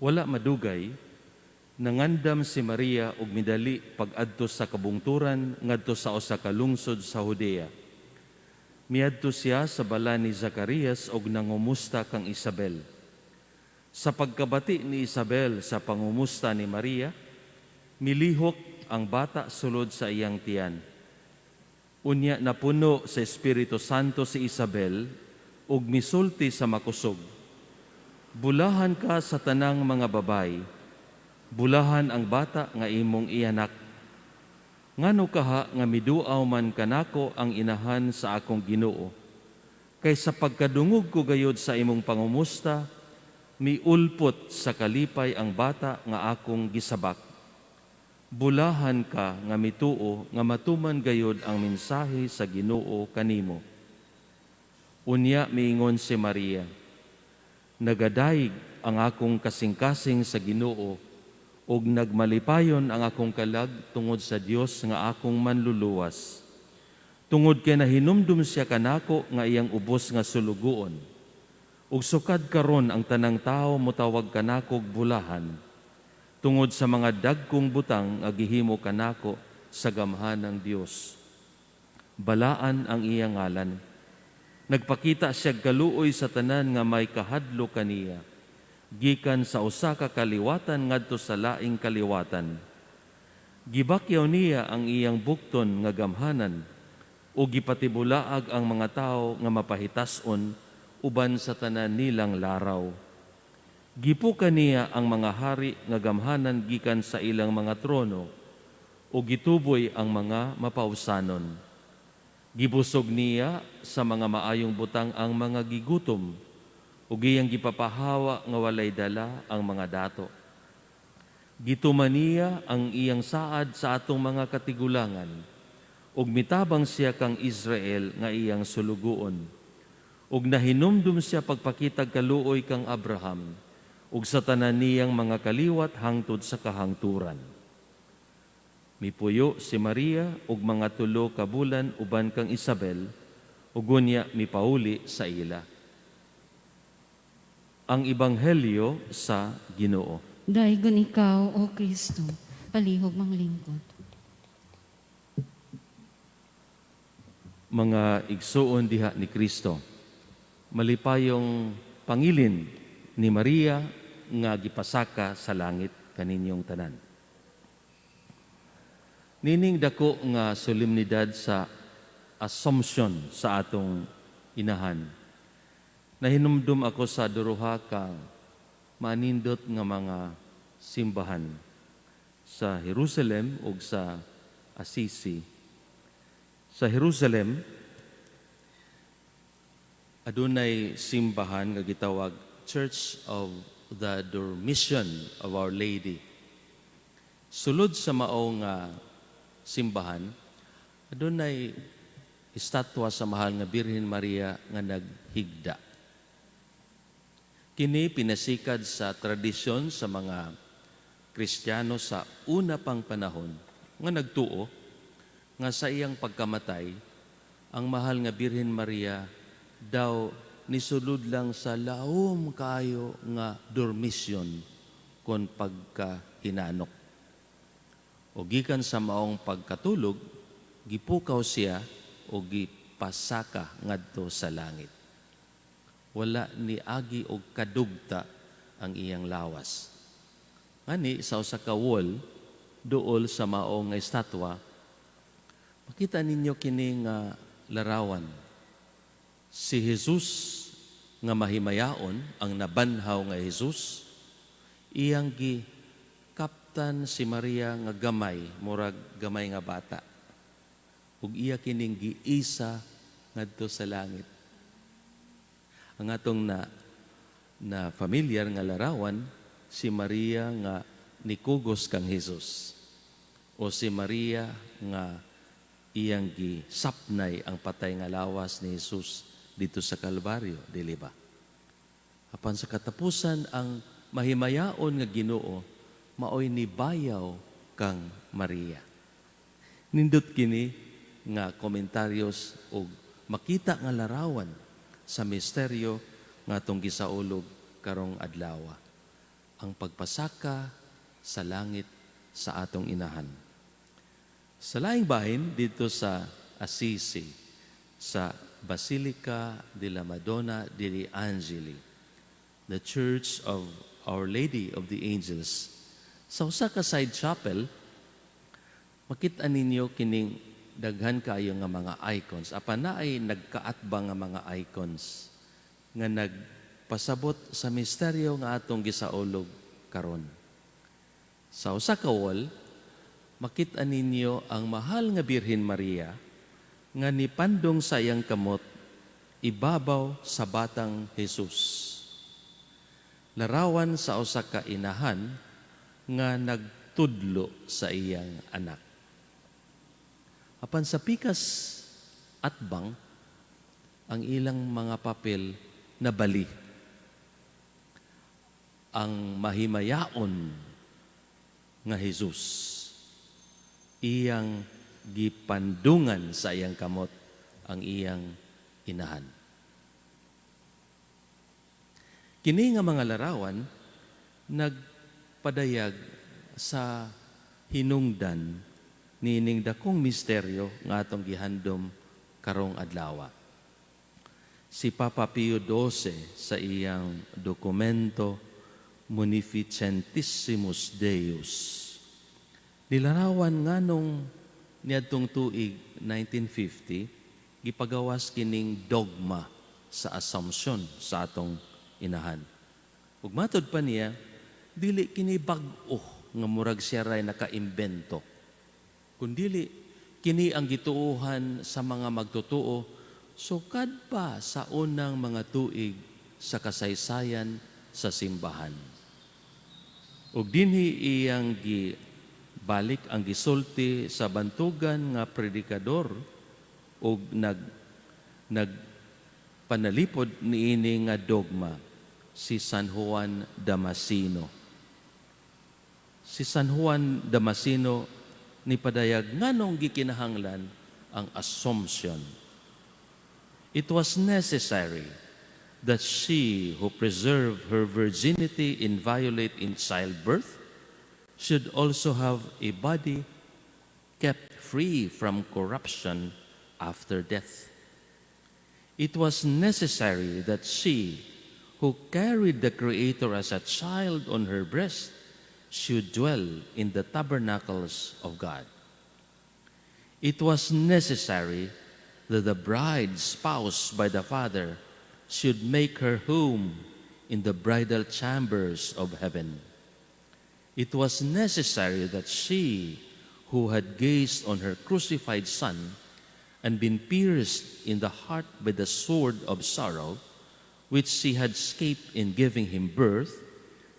Wala madugay, nangandam si Maria og midali pag-adto sa kabungturan ngadto sa usa ka lungsod sa Judea. Miadto siya sa bala ni Zacarias og nangumusta kang Isabel. Sa pagkabati ni Isabel sa pangumusta ni Maria, milihok ang bata sulod sa iyang tiyan. Unya napuno sa Espiritu Santo si Isabel ug misulti sa makusog. "Bulahan ka sa tanang mga babay, bulahan ang bata nga imong ianak. Ngano kaha nga miduaw man kanako ang inahan sa akong Ginoo? Kay sa pagkadungog ko gayod sa imong pangumusta, miulpot sa kalipay ang bata nga akong gisabak. Bulahan ka nga mituo nga matuman gayod ang mensahe sa Ginoo kanimo." Unya miingon si Maria, "Nagadayeg ang akong kasing-kasing sa Ginoo ug nagmalipayon ang akong kalag tungod sa Dios nga akong manluluwas. Tungod kay nahinumdum siya kanako nga iyang ubos nga sulugoon. Ug sukad karon ang tanang tawo motawag kanakog bulahan tungod sa mga dagkong butang nga gihimo kanako sa gamhanang Dios. Balaan ang iyang ngalan. Nagpakita siya kaluoy sa tanan nga may kahadlok kaniya, gikan sa usa ka kaliwatan ngadto sa laing kaliwatan. Gibakyaw niya ang iyang bukton nga gamhanan ug gipatibulaag ang mga tawo nga mapahitas-on uban sa tanan nilang laraw. Gipuka niya ang mga hari nga gamhanan gikan sa ilang mga trono ug gituboy ang mga mapawsanon. Gibusog niya sa mga maayong butang ang mga gigutom ug iyang gipapahawa nga walay dala ang mga dato. Gituman niya ang iyang saad sa atong mga katigulangan ug mitabang siya kang Israel nga iyang sulugoon. Ug nahinumdum siya pagpakitag kaluoy kang Abraham ug sa tanan niyang mga kaliwat hangtod sa kahangturan." Mipuyo si Maria ug mga 3 ka bulan uban kang Isabel ug unya mipauli sa ila. Ang Ebanghelyo sa Ginoo. Daygon ikaw, O Kristo, palihog manglingkod. Mga igsuon diha ni Kristo, malipayong pangilin ni Maria nga gipasaka sa langit kaninyong tanan. Nining dako nga solemnidad sa Assumption sa atong inahan, nahinumdum ako sa duruha ka manindot nga mga simbahan sa Jerusalem ug sa Assisi. Sa Jerusalem, adunay simbahan nga gitawag Church of the Dormition of Our Lady. Sulod sa mao nga simbahan, adunay estatwa sa mahal nga Birhen Maria nga naghigda. Kini pinasikad sa tradisyon sa mga Kristiyano sa una pang panahon nga nagtuo nga sa iyang pagkamatay, ang mahal nga Birhen Maria daw nisulod lang sa laom kaayo nga dormisyon kon pagkahinanok. O gikan sa maong pagkatulog, gipukaw siya o gipasaka ngadto sa langit. Wala ni agi og kadugta ang iyang lawas. Ngani sa usa ka wall duol sa mao nga estatwa, makita ninyo kini nga larawan. Si Jesus nga mahimayaon, ang nabanhaw nga Jesus, iyang gi kaptan si Maria nga gamay, murag gamay nga bata. Ug iya kining giisa ngadto sa langit. Ang atong na na familiar nga larawan, si Maria nga nikugos kang Jesus o si Maria nga iyang gisapnay ang patay nga lawas ni Jesus dito sa Kalbaryo, dili ba? Apan sa katapusan, ang mahimayaon nga Ginoo maoy nibayaw kang Maria. Nindot kini nga komentaryos og makita nga larawan sa misteryo nga atong gisaulog karong adlaw. Ang pagpasaka sa langit sa atong inahan. Sa laing bahin dito sa Assisi, sa Basilica della Madonna degli Angeli, the Church of Our Lady of the Angels. Sa usa ka side chapel, makita ninyo kining daghan kaayo nga mga icons. Apan naay nagkaatbang nga mga icons nga nagpasabot sa misteryo nga atong gisaulog karon. Sa usa ka wall, makita ninyo ang mahal nga Birhen Maria nga nipandong sa iyang kamot ibabaw sa batang Jesus. Larawan sa usa ka inahan nga nagtudlo sa iyang anak. Apan sa pikas atbang, ang ilang mga papel nabali. Ang mahimayaon nga Jesus iyang gipandungan sa iyang kamot ang iyang inahan. Kini nga mga larawan nagpadayag sa hinungdan niining dakong misteryo nga atong gihandom karong adlaw. Si Papa Pio XII, sa iyang dokumento Munificentissimus Deus, nilarawan nganong niadtong tuig 1950 gipagawas kining dogma sa Assumption sa atong inahan. Ug matod pa niya, dili kini bag-o nga murag siya ray nakaimbento. Kundili kini ang gituohan sa mga magtotoo sukad pa sa unang mga tuig sa kasaysayan sa simbahan. Ug dinhi iyang gibalik ang gisulti sa bantugan nga predikador ug nag nag panalipod niini nga dogma, si San Juan Damasceno. Si San Juan Damasceno ni padayag nganong gikinahanglan ang Assumption. It was necessary that she who preserved her virginity inviolate in childbirth should also have a body kept free from corruption after death. It was necessary that she who carried the Creator as a child on her breast should dwell in the tabernacles of God. It was necessary that the bride spoused by the Father should make her home in the bridal chambers of heaven. It was necessary that she who had gazed on her crucified Son and been pierced in the heart by the sword of sorrow, which she had escaped in giving him birth,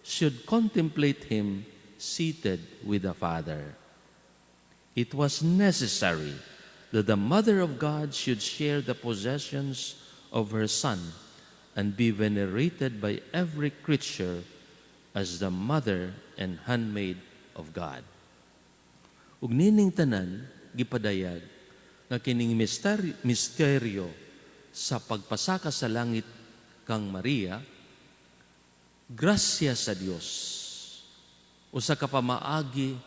should contemplate him seated with the Father. It was necessary that the Mother of God should share the possessions of her Son and be venerated by every creature as the mother and handmaid of God. Ug nining tanan gipadayag nga kining misteryo sa pagpasaka sa langit kang Maria, grasya sa Dios, usa ka pamaagi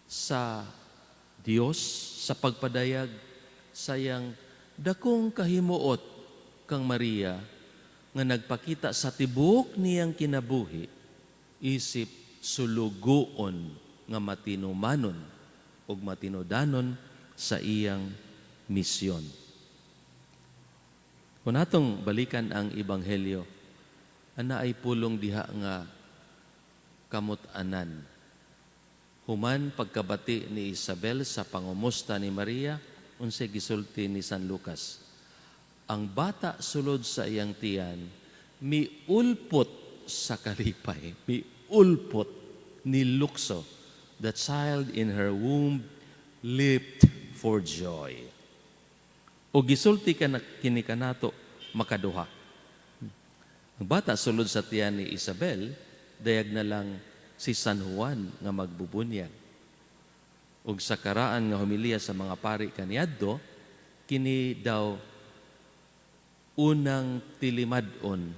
sa Dios sa pagpadayag sa iyang dakong kahimuot kang Maria nga nagpakita sa tibuok niyang kinabuhi isip sulugoon nga matinumanon ug matinudanon sa iyang misyon. Kung atong balikan ang Ebanghelyo, ana ay pulong diha nga kamut-anan. Human pagkabati ni Isabel sa pangumusta ni Maria, unsay gisulti ni San Lucas? Ang bata sulod sa iyang tiyan, miulpot sa kalipay, miulpot, nilukso. The child in her womb leaped for joy. O gisulti ka na kini kanato makaduha. Ang bata sulod sa tiyan ni Isabel, dayag na lang si San Juan nga magbubunyag. Ug sa karaan nga homilya sa mga pari kaniadto, kini daw unang tilimad-on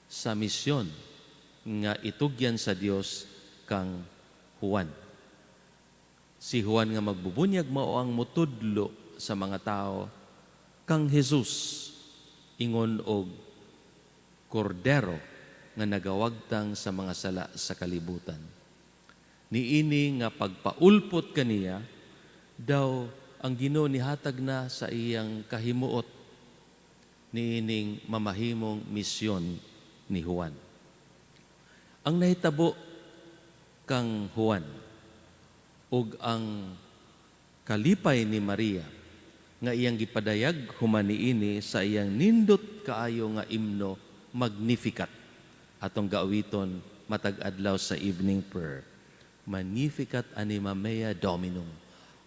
sa misyon nga itugyan sa Dios kang Juan. Si Juan nga magbubunyag mao ang mutudlo sa mga tao kang Jesus ingon og kordero nga nagawagtang sa mga sala sa kalibutan. Niini nga pagpaulpot kaniya daw ang Ginoo nihatag na sa iyang kahimuot niining mamahimong misyon ni Juan. Ang nahitabo kang Juan ug ang kalipay ni Maria nga iyang gipadayag human niini sa iyang nindot kaayo nga imno, Magnificat, atong gaawiton matag adlaw sa evening prayer. "Magnificat anima mea Dominum."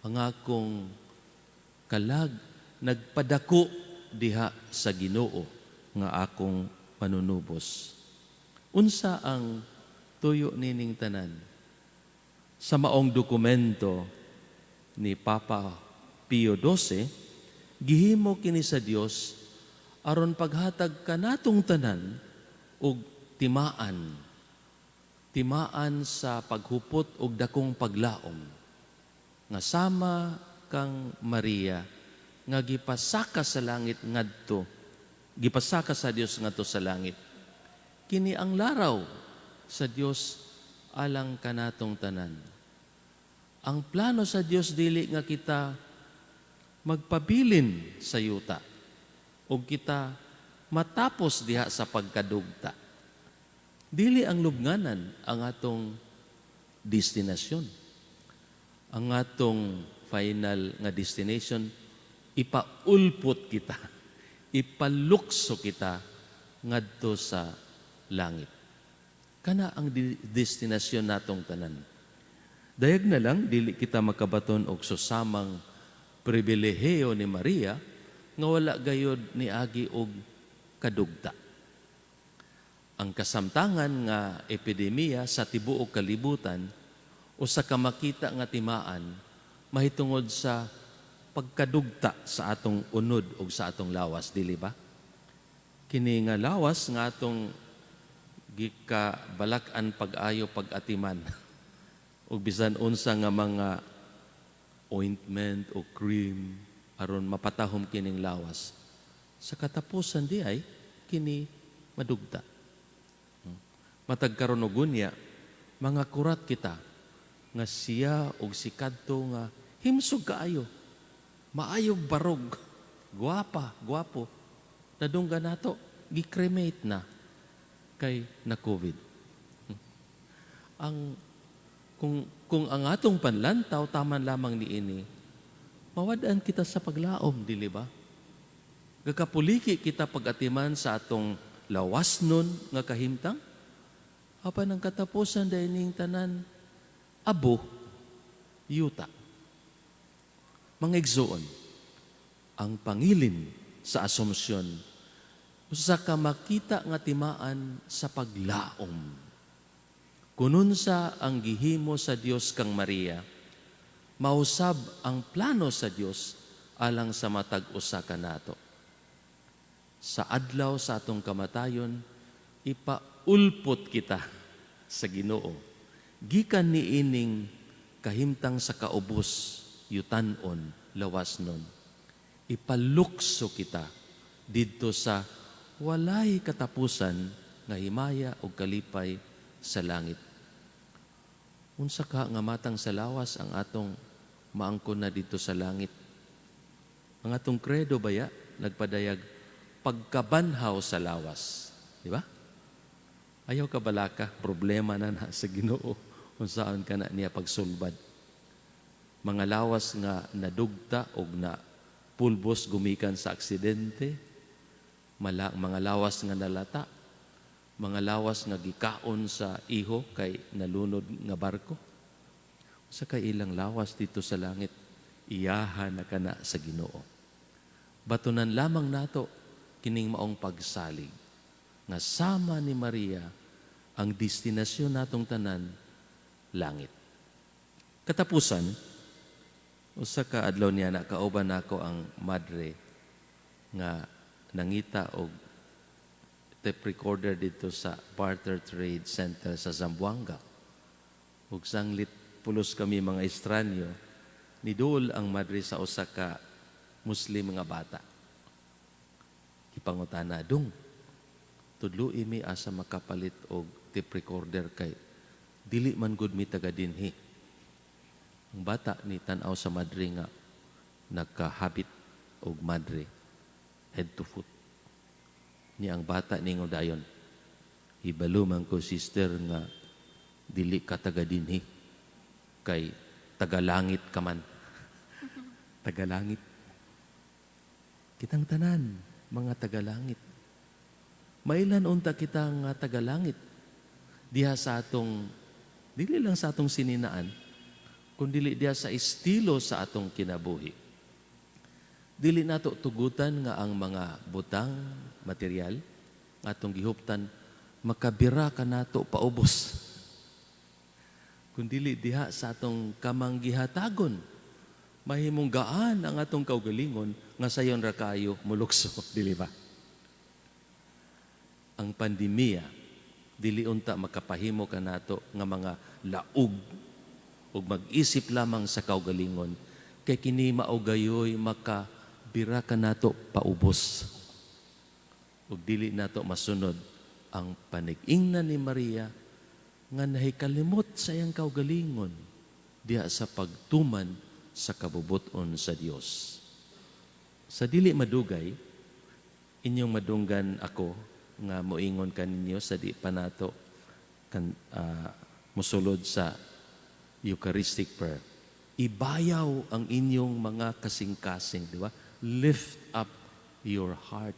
Ang akong kalag nagpadako diha sa Ginoo nga akong manunubos. Unsa ang tuyo nining tanan? Sa maong dokumento ni Papa Pio XII, gihimo kini sa Dios aron paghatag kanatong tanan og timaan, timaan sa paghupot og dakong paglaom nga sama kang Maria nga gipasaka sa langit ngadto, gipasaka sa Dios ngadto sa langit. Kini ang laraw sa Dios alang kanatong tanan. Ang plano sa Dios, dili nga kita magpabilin sa yuta o kita matapos diha sa pagkadugta. Dili ang lubnganan ang atong destinasyon. Ang atong final nga destination, ipaulpot kita, ipalukso kita ngadto sa langit. Kana ang destinasyon natong tanan. Dayag na lang dili kita makabaton og susamang pribilehiyo ni Maria nga wala gayod niagi og kadugta. Ang kasamtangan nga epidemiya sa tibuok kalibutan usa ka makita nga timaan mahitungod sa pagkadugta sa atong unod ug sa atong lawas, dili ba? Kini nga lawas nga atong gikabalak-an pag-ayo pag-atiman ug bisan unsa nga mga ointment o cream aron mapatahom kining lawas. Sa katapusan di ay kini madugta. Matag karon og unya, mga kurat kita nga siya og si kadto nga himsog kaayo, maayog barog, guwapa, guwapo. Nadunggan nato, gi-cremate na kay na COVID. Ang kung ang atong panlantaw taman lamang niini, mawad-an kita sa paglaom, dili ba? Gakapuliki kita pag-atiman sa atong lawas nun nga kahimtang. Apan ang katapusan ning tanan, abo, yuta. Mga igsuon, ang pangilin sa Asumpsyon, usa ka makita nga timaan sa paglaom. Kun unsa ang gihimo sa Dios kang Maria, mausab ang plano sa Dios alang sa matag usa kanato. Sa adlaw sa atong kamatayon, ipaulpot kita sa Ginoo. Gikan niining kahimtang sa kaubos, yutanon, lawas nun. Ipalukso kita didto sa walay katapusan nga himaya o kalipay sa langit. Unsa ka nga matang sa lawas ang atong maangkon na didto sa langit? Ang atong credo baya nagpadayag pagkabanhaw sa lawas. Di ba? Ayaw ka balaka, problema na na sa Ginoo kung saan ka na niya pagsulbad. Mga lawas nga nadugta og na pulbos gumikan sa aksidente, mga lawas nga nalata, mga lawas nga gikaon sa iho kay nalunod nga barko. Sa kay ilang lawas didto sa langit, iyaha na kana sa Ginoo. Batunan lamang nato kining maong pagsalig nga sama ni Maria, ang destinasyon natong tanan, langit. Katapusan, usa ka adlaw niya na kauban nako ang madre nga nangita og tape recorder dito sa Barter Trade Center sa Zamboanga. Ug sanglit pulos kami mga estranyo, niduol ang madre sa usa ka Muslim nga bata. Ipangutana, "Dong, tudloi mi asa makapalit og tape recorder kay dili man gud mi taga dinhi." Ang bata ni tan-aw sa madre nga nagkahabit og madre head to foot. Ni ang bata ningon dayon, "Hibalo man ko, sister, nga dili ka taga dinhi kay tagalangit ka man." Tagalangit. Kitang tanan, mga tagalangit. Mailan unta kita nga tagalangit diha sa atong, dili lang sa atong sininaan, kundi diha sa estilo sa atong kinabuhi. Dili nato tugutan nga ang mga butang material nga atong gihuptan makabira kanato paubos. Kundili diha sa atong kamanggihatagon, mahimong gaan ang atong kaugalingon nga sayon ra kayo mulukso, dili ba? Ang pandemya dili unta makapahimo kanato nga mga laog ug mag-isip lamang sa kaugalingon kay kini mao gayoy makabira kanato paubos ug dili nato masunod ang panig-ingnan ni Maria nga nahikalimot sa iyang kaugalingon diha sa pagtuman sa kabubut-on sa Dios. Sa dili madugay, inyong madunggan ako nga moingon kaninyo sa di pa nato kan musulod sa Eucharistic prayer. Ibayaw ang inyong mga kasing-kasing, di ba? Lift up your heart.